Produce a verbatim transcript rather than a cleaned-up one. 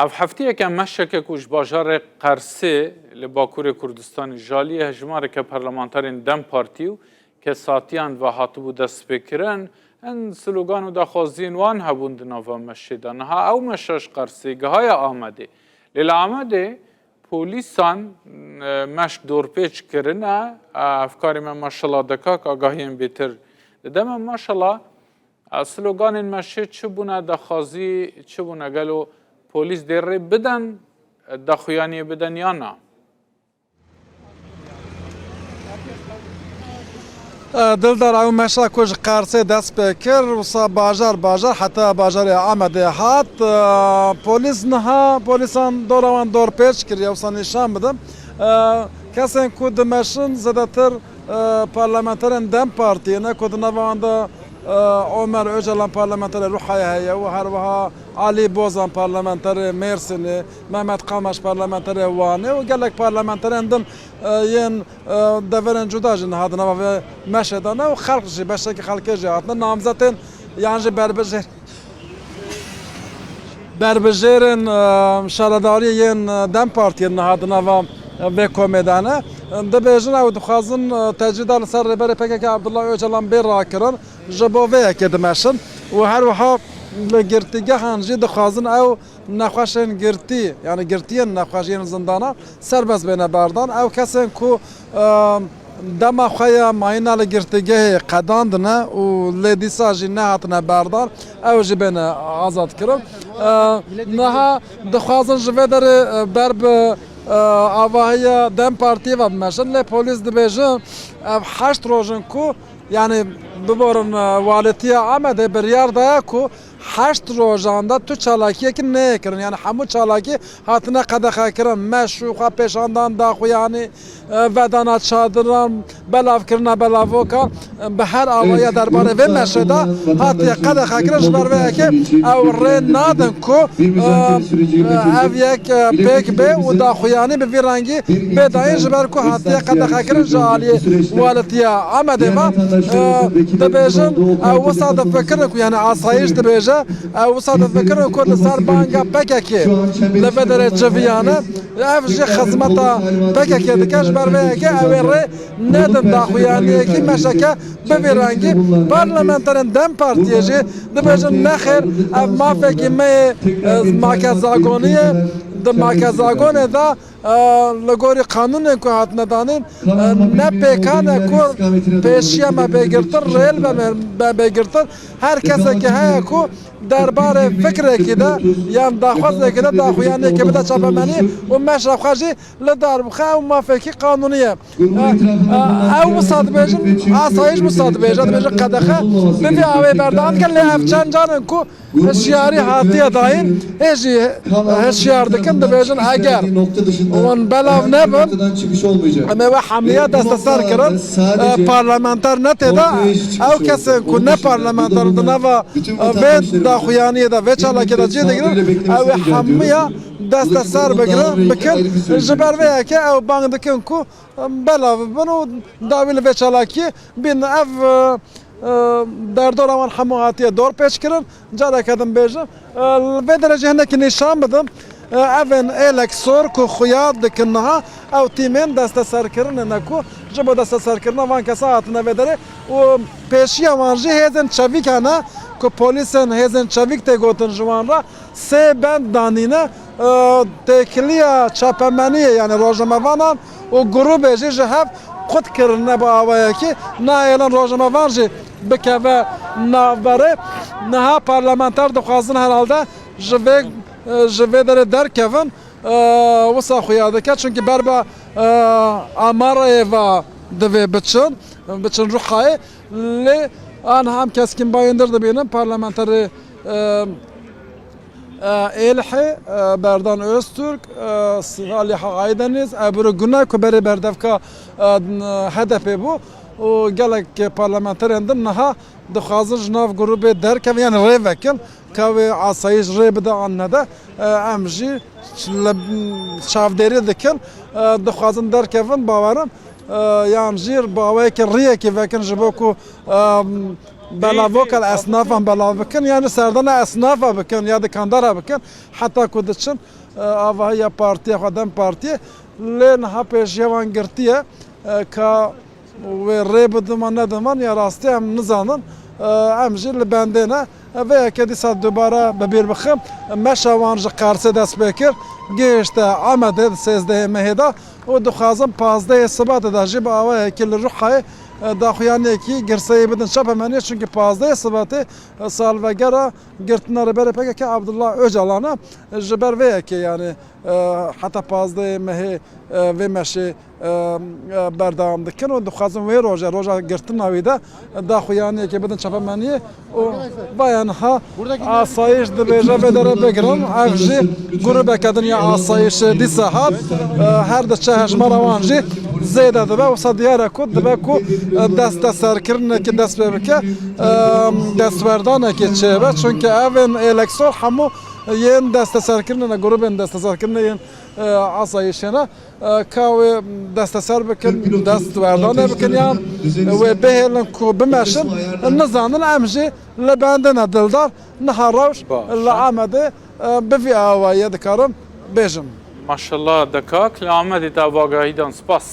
Ev hefteyeke meşeke ku ji bajarê Qersê li Bakurê Kurdistanê ji aliyê hejmareke parlamenterên DEM Partî û kesatiyan ve hatibû destpêkirin, hin slogan û daxwaziyên wan hebûn di nava meşê de. Niha ew meşe ji Qersê gihaye Amedê. Lê li Amedê polîsan, e, meşk dorpêç kirine. E, hevkarê me Maşala Dekak agahiyên bêtir dide me. Maşala, e, sloganên meşê çi bûne, daxwazî çi bûne? Gelo polîs dê rê biden, e, daxuyaniyê biden ya na? Dildar, ew meşa ku ji Qersê dest pê kir, wisa bajar bajar heta bajarê Amedê hat. Polîs niha, polîsan dora wan dorpêç kiriye, wisa nîşan bidim. Kesên ku dimeşin zêdetir parlamenterên DEM Partiyê ne, ku di nava wan de Omer Ocalan parlamenterê Ruhayê heye û her wiha Alî Bozan parlamenterê Mêrsînê, Mehmet Kamaş parlamenterê Wanê û gelek parlamenterên din, e, yên, e, deverên cuda jî niha di nava vê meşê de ne û xelk jî, beşekî xelkê jî hatine, namzetên yan jî berbijêr-, berbijêrên, e, şaredariyê yên, e, DEM Partiyê niha di nava, e, vê komê de ne. Dibêjin ew dixwazin, e, tecrîda li ser Rêberê P K K Abdullah Ocalan bê rakirin. Ji bo vê yekê dimeşin û her wiha li girtîgehan jî dixwazin ew nexweşên girtî, yanî girtiyên nexweş yên zindana serbest bêne berdan. Ew kesên ku, e, dema xwe ya mayîna li girtîgehê qedandine û lê dîsa jî nehatine berdan, ew jî bêne azad kirin. E, niha dixwazin ji vê derê, e, ber bi, e, avahiya DEM Partiyê ve bimeşin, lê polîs dibêjin ev heşt roj in ku Yanî, biborin, e, waletiya Amedê biryar daye ku heşt rojan de tu çalakiyekî neyê kirin. Yanî hemû çalakî hatine qedexekirin. Meş û xwepêşandan, daxuyanî, e, vedana çadiran, belavkirina belavokan, e, bi her awaya derbarê vê meşê de hatiye qedexekirin. Ji ber vê yekê ew rê nadin ku, e, e, ev yek, e, pêk bê û daxuyanî bi vî rengî bê dayîn, ji ber ku hatiye qedexekirin ji aliyê waletiya Amedê ve. E, dibêjin, ew wisa difikirin ku, yanî asayîş dibêje, ew wisa difikirin ku li ser banga P K K li vê derê civiyane. Ev jî xizmeta P K K dike, ji ber vê yekê ew ê rê nedin daxuyaniyekî meşeke bi vî rengî. Parlamenterên DEM Partiyê jî dibêjin, nexêr, ev mafekî me yê, e, makezagonî ye. Di makezagonê de, e, li gorî qanûnên ku hatine danîn, e, ne pêkan e ku pêşiya me bê girtin, rê li me bê girtin. Her kesekî heye ku derbarê fikrekî de yan daxwazekî de daxuyaniyekê bide çapemenî û meşa xwe jî li dar bixe, ew mafekî qanûnî ye. E, e, ew wisa dibêjin, asayîş wisa dibêje, dibêje qedexe bi vî awê berdan dike, lê ev çend car in ku hişyarî hatiye dayîn, hê jî hişyar dikin, dibêjin eger wan belav nebin, em ê we hemiya desteser kirin, e, parlamenter ne tê de, ew kesên ku ne parlamenter di nava, e, vê daxuyaniyê de, vê çalakiyê de cî digirin, ew ê hemiya desteser bigirin, bikin. Ji ber vê yekê ew bang dikin ku belav bin û dawî li vê çalakiyê bin. Ev, e, e, derdora wan hemû hatiye dorpêç kirin. Careke din bêjim, e, li vê derecê hinekî nîşan bidim. E, evên êlek sor ku xuya dikin niha, ew tîmên desteserkirinê ne ku ji bo desteserkirina van kesa hatine vê derê û pêşiya wan jî hêzên çevîk hene ku polîsên hêzên çevîk tê gotin ji wan re. Sê bend danîne, e, têkiliya çapemeniyê, yanî rojnamevanan û grûbê jî ji hev qut kirine bi awayekî, nahêlin rojnamevan jî bikeve navberê. Niha parlamenter dixwazin herhalde ji vê, e, ji vê derê derkevin, e, wisa xuya dike, çunkî ber bi, e, Amarayê ve divê biçin, biçin Ruhayê. Lê aniha em Keskin Bayındır dibînin, parlamenterê, e, e, Êlihê, e, Berdan Öztürk, e, Saliha Aydeniz, Ebru Günay ku berê berdevka, e, H D P bû û gelek parlamenterên din niha dixwazin ji nav grûbê derkevin, yanî rê vekin, ka wê asayîş rê bide an nede, e, em jî ç-, le-, çavdêrî dikin, e, dixwazin derkevin, bawerim, e, yan jî bi awayekî riyekê vekin ji bo ku, e, Belavoka li esnafan belav bikin, yani serdana esnafa bikin ya dikandara bikin, heta ku diçin, e, avahiya partiya xwe, DEM Partiyê, lê niha pêşiya wan girtiye, e, ka wê rê bidin wan nedin wan, ya rastî em nizanin, e, em jî li bendê ne. E, vê yekê dîsa dubare bi bîr bixim, meşa wan ji Qersê dest pê kir, gihişte Amedê di sêzdehê mehê de û dixwazin pazdehê Sibatê de jî bi awayekî li Ruhayê, e, daxuyaniyekî girseyî bidin çapemeniyê, çunkî pazdehê Sibatê, e, salvegera girtina Rêberê P K K Abdullah Ocalan e. Ji ber vê yekê, yani, e, heta pazdehê mehê, e, vê meşê, e, e, berdewam dikin û dixwazin wê roje, roja girtina wî de daxuyaniyekê bidin çapemeniyê û vaya niha asayîş dibêje vê derê bigirin. Ev jî grûbeke din ya asayîşê dîsa hat, e, her diçe hejmara wan jî zêde dibe. Wisa diyar e ku dibe ku, e, desteserkirinekê dest pê bike, e, destwerdanekê çêbe. Çunke evên êleksor hemû yên desteserkirinê ne, grûbên desteserkirinê yên, e, asayîşê ne. E, ka wê desteser bikin, destwerdanê bikin yan wê bihêlin ku bimeşin, nizanin, em jî li bendê ne dildar. Niha rewş Baş. li Amedê, e, bi vî awayî dikarim bêjim. Maşallah, dekak li Amedê te vagahî dan. Spas.